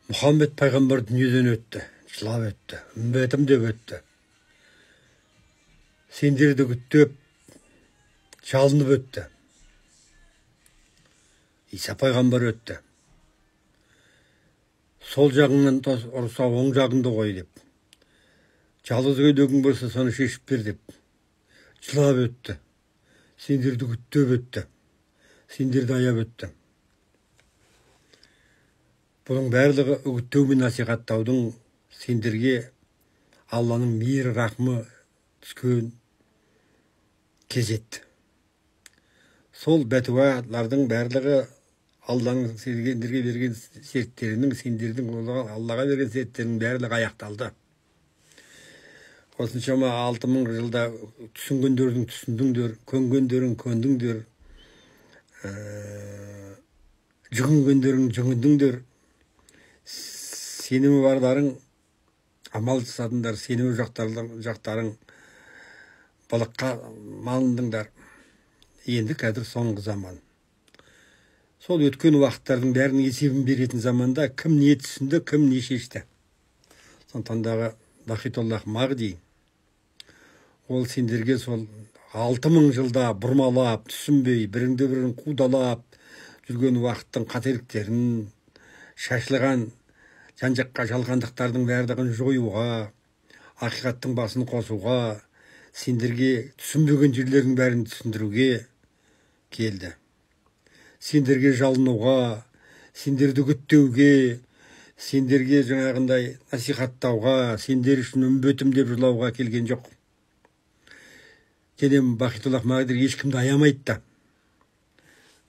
Мұхаммед пайғамбар дүниеден өтті, жылап өтті, үмбетім деп өтті. Сендерді күттеп, жалынып өтті. Иса пайғамбар өтті. Сол жағыңнан ұрса, оң жағыңды қой деп. Жалғыз көйлегің болса, соны шешіп бер деп. Жылап өтті. Сендерді күттеп өтті. Сендерді аяп өтті. Бұның барлығы үгіттеу мен насихаттаудың сендерге Алланың мейір рахымы түскен кез еді. Сол бәтуалардың барлығы Алланың сендерге берген серттерінің, сендердің Аллаға берген серттерінің барлығы аяқталды. Осыншама 6000 жылда түсінгендердің түсіндіңдер, көнгендерің көндіңдер, жүгінгендерің жүгіндіңдер, сенімі барларың амал жасадыңдар, сенімі жақтарың балыққа малындыңдар. Енді қазір соңғы заман. Сол өткен уақыттардың бәрінің есебін беретін заманда кім не түсінді, кім не шешті. Сондықтан дағы Бақитоллах Мағди ол сендерге сол 6000 жылда бұрмалап, түсінбей, біріңді бірін қудалап жүрген уақыттың қателіктерін, шашылған жан-жаққа жалғандықтардың барлығын жоюға, ақиқаттың басын қосуға, сендерге түсінбеген жерлердің бәрін түсіндіруге келді. Сендерге жалынуға, сендерді үгіттеуге, сендерге жаңағындай насихаттауға, сендер үшін үмбетім деп жылауға келген жоқ. Және Бақитоллах Мағди ешкімді аямайды да.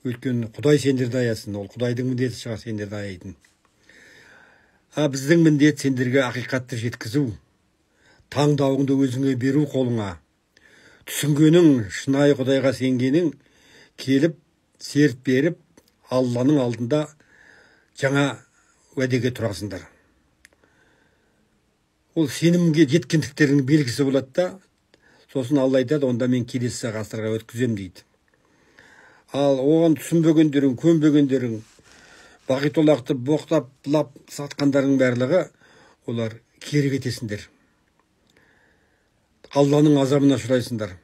Өйткені Құдай сендерді аясын, ол Құдайдың міндеті шығар сендерді аяйтын. А біздің міндет сендерге ақиқатты жеткізу, таңдауыңды өзіңе беру қолыңа. Түсінгенің, шынайы Құдайға сенгенің келіп, серт беріп, Алланың алдында жаңа уәдеге тұрасыңдар. Ол сенімге жеткендіктерінің белгісі болады да, сосын Алла айтады, онда мен келесі ғасырға өткізем дейді. Ал оған түсінбегендерің, көнбегендерің, Бақитоллақты боқтап, лап сатқандарың барлығы, олар кері кетесіңдер. Алланың азабына ұшырайсыңдар.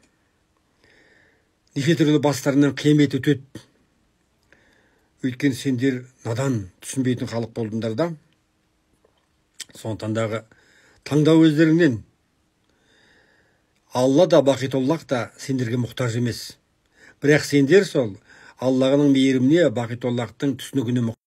Неше түрлі бастарынан қиямет өтеді. Өйткені сендер надан, түсінбейтін халық болдыңдар да. Сондықтан дағы таңдау өздеріңнен. Алла да, Бақитоллах та сендерге мұқтаж емес. Бірақ сендер сол Алланың мейіріміне, Бақитоллахтың түсінігіне